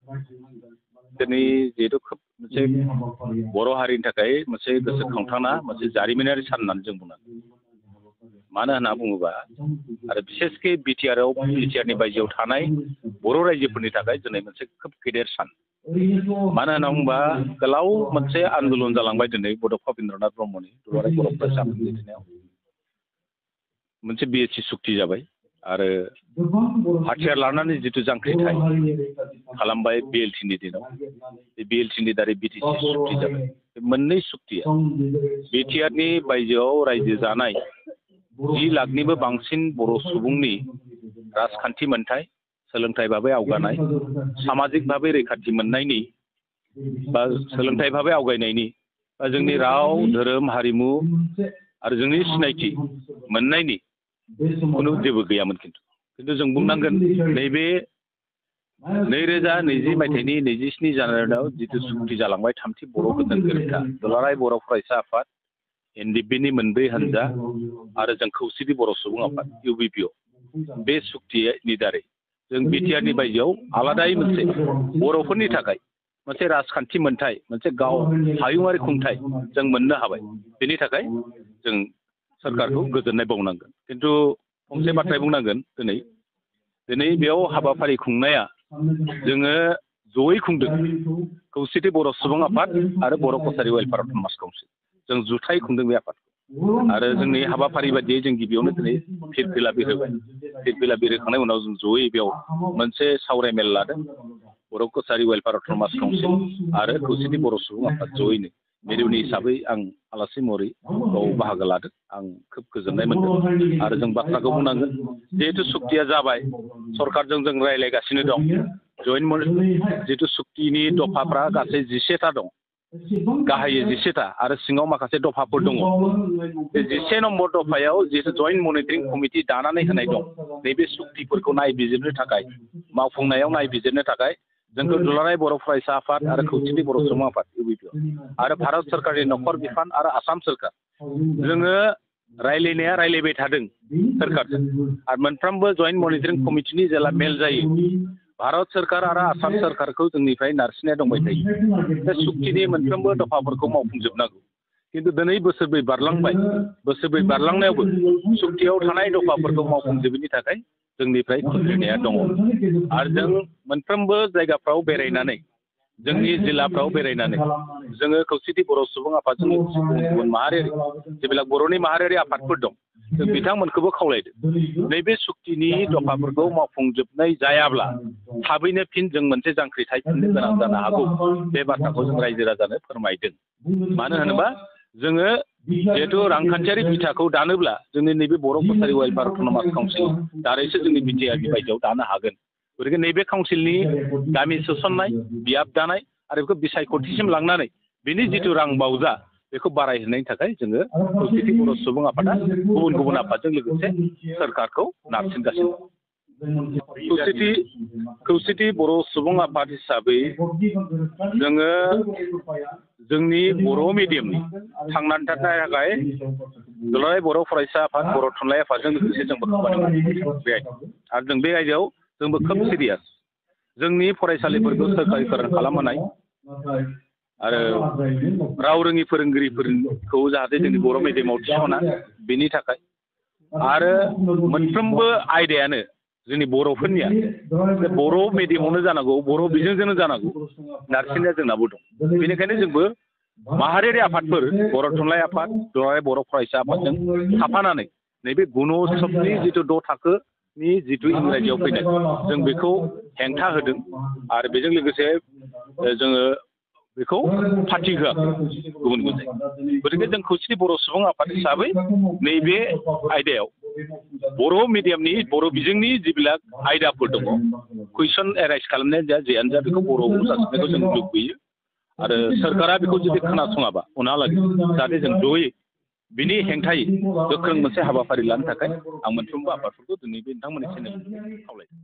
दिनै जिहेतु खोब मोनसे बर' हारिनि थाखाय मोनसे गोसोखांथावना मोनसे जारिमिनारि सान होननानै जों बुंनांगोन। मानो होनना बुङोबा आरो बिसेसके बिटिआरनि बायजोआव थानाय बर' रायजोफोरनि थाखाय दिनै मोनसे खोब गेदेर सान। मानो होनना बुङोबा गोलाव मोनसे आन्दलन जालांबाय दिनै बड'फा उपेन्द्रनाथ ब्रह्मनि दुलाराय बर' फरायसा आफादनि दैदेननायाव मोनसे बिएसि सुक्ति जाबाय आरो हाथियार लानानै जिथु जांख्रिथाय खालामबाय बिएलटिनि दिनाव बे बिएलटिनि दारै बिटिसि सुक्ति जाबाय। बे मोननै सुक्तिया बिटिआरनि बायजोआव रायजो जानाय 10 लाखनिबो बांसिन बर' सुबुंनि राजखान्थि मोनथाय सोलोंथाइ भाबै आवगानाय सामाजिक भाबै रैखाथि मोननायनि बा सोलोंथाइ भाबै आवगायनायनि बा जोंनि राव धोरोम हारिमु आरो जोंनि सिनायथि मोननायनि खुनु जेबो गैयामोन। खिन्थु जों बुंनांगोन नैबे 2020 मायथाइनि 27 जानुवारियाव जिथु सुक्ति जालांबाय थामथि बर' गोजोन गोरोबथा दुलाराय बर' फरायसा आफाद एनडिएफबिनि मोनब्रै हानजा आरो जों खौसेथि बर' सुबुं आफाद इउबिपिअ बे सुक्तिनि दारै जों बिटिआरनि बायजोआव आलादायै मोनसे बर'फोरनि थाखाय मोनसे राजखान्थि मोनथाय मोनसे गाव हायुङारि खुंथाय जों मोननो हाबाय। बेनि थाखाय जों सरकारखौ गोजोननाय बावनांगोन। खिन्थु फंसे बाथ्रा बुंनांगोन दिनै बेयाव हाबाफारि खुंनाया जोङो जयै खुंदों खौसेथि बर' सुबुं आफाद आरो बर' कसारि वेलफेयार अट'नमास काउन्सिल जों जुथायै खुंदों बे आफादखौ आरो जोंनि हाबाफारि बायदियै जों गिबियावनो दिनै फिरफिला बिरहोबाय। फिरफिला बिरहोखांनायनि उनाव जों जयै बेयाव मोनसे सावरायमेल लादों बर' कसारि वेलफेयार अट'नमास काउन्सिल आरो खौसेथि बर' सुबुं आफाद जयैनो मिरुनि हिसाबै आं आलासि महरै बाव बाहागो लादों। आं खोब गोजोननाय मोनदों आरो जों बाथ्राखौ बुंनांगोन जिहेतु सुक्तिया जाबाय सरकारजों जों रायज्लायगासिनो दं जयेन्ट जिथु सुक्तिनि दफाफ्रा गासै 11टा दं गाहायै 11टा आरो सिङाव माखासे दफाफोर दङ। बे 11 नम्बर दफायाव जिहेतु जयेन्ट मनिटरिं कमिटि दानानै होनाय दं नैबे सुक्तिफोरखौ नायबिजिरनो थाखाय मावफुंनायाव नायबिजिरनो थाखाय जोंखौ दुलाराय बर' फरायसा आफाद आरो खौसेथि बर' सुबुं आफाद इउबिपिअ आरो भारत सरकारनि नखर बिफान आरो आसाम सरकार जोङो रायलायबाय थादों सरकारजों आरो मोनफ्रोमबो जयेन्ट मनिटरिं कमिटिनि जेला मेल जायो भारत सरकार आरो आसाम सरकारखौ जोंनिफ्राय नारसिननाया दंबाय थायो। बे सुक्तिनि मोनफ्रोमबो दफाफोरखौ मावफुंजोबनांगौ। खिन्थु दिनै बोसोरब्रै बारलांबाय बोसोरब्रै बारलांनायावबो सुक्तियाव थानाय दफाफोरखौ मावफुंजोबैनि थाखाय जोंनिफ्राय खुद्रिनाया दङ आरो जों मोनफ्रोमबो जायगाफ्राव बेरायनानै जोंनि जिल्लाफ्राव बेरायनानै जोङो खौसेथि बर' सुबुं आफादजों लोगोसे गुबुन माहारियारि जेब्लाक बर'नि माहारियारि आफादफोर दं जों बिथांमोनखौबो खावलायदों नैबे सुक्तिनि दफाफोरखौ मावफुंजोबनाय जायाब्ला थाबैनो फिन जों मोनसे जांख्रिथाय खुंनो गोनां जानो हागौ। बे बाथ्राखौ जों रायजो राजानो फोरमायदों। मानो होनोबा जोङो जिहेतु रांखान्थियारि बिथाखौ दानोब्ला जोंनि नैबे बर' कसारि वेलफेयार अट'नमास काउन्सिल दारैसो जोंनि बिटिआरनि बायजोआव दानो हागोन। गतिके नैबे काउन्सिलनि गामि सोसननाय बियाब दानाय आरो बेखौ बिसायख'थिसिम लांनानै बिनि जिथु रां बावजा बेखौ बारायहोनायनि थाखाय जोङो खौसेथि बर' सुबुं आफादा गुबुन आफादजों लोगोसे सरकारखौ नारसिनगासिनो खौसेथि बर' सुबुं आफाद हिसाबै जोङो जोंनि बर' मिडियामनि थांनानै थानायनि थाखाय दुलाराय बर' फरायसा आफाद बर' थुनलाइ आफादजों लोगोसे जोंबो खामानि मावदों बे आरो जों बे आयदायाव जोंबो खोब सिरियास जोंनि फरायसालिफोरखौ सोरखारिकरन खालामहोनाय आरो राव रोङि फोरोंगिरिफोरखौ जाहाथे जोंनि बर' मिडियामाव थिसना बेनि थाखाय आरो मोनफ्रोमबो आयदायानो जोंनि बर'फोरनिया बर' मिडियामावनो जानांगौ बर' बिजोंजोंनो जानांगौ नारसिननाया जोंनाबो दं। बेनिखायनो जोंबो माहारियारि आफादफोर बर' थुनलाइ आफाद दुलाराय बर' फरायसा आफादजों थाफानानै नैबे गुण'त्सबनि जिथु 6 थाखोनि जिथु इंराजियाव फैनाय जों बेखौ हेंथा होदों आरो बेजों लोगोसे जोङो बेखौ फाथि होआखै गुबुन जायगायाव। गतिके जों खौसेथि बर' सुबुं आफाद हिसाबै नैबे आयदायाव बर' मिडियामनि बर' बिजोंनि जिबिलाक आयदाफोर दङ कुइसन एराइज खालामनायानो जा जेयानो जा बेखौ बर'आव जासिनायखौ जों लुबैयो आरो सरकारा बेखौ जुदि खोनासङाबा उनहालागै जाहाथे जों जयै बिनि हेंथायै गोख्रों मोनसे हाबाफारि लानो थाखाय आं मोनफ्रोमबो आफादफोरखौ दिनै बे नोंथांमोननि चेनेलनिफ्राय खावलायदों।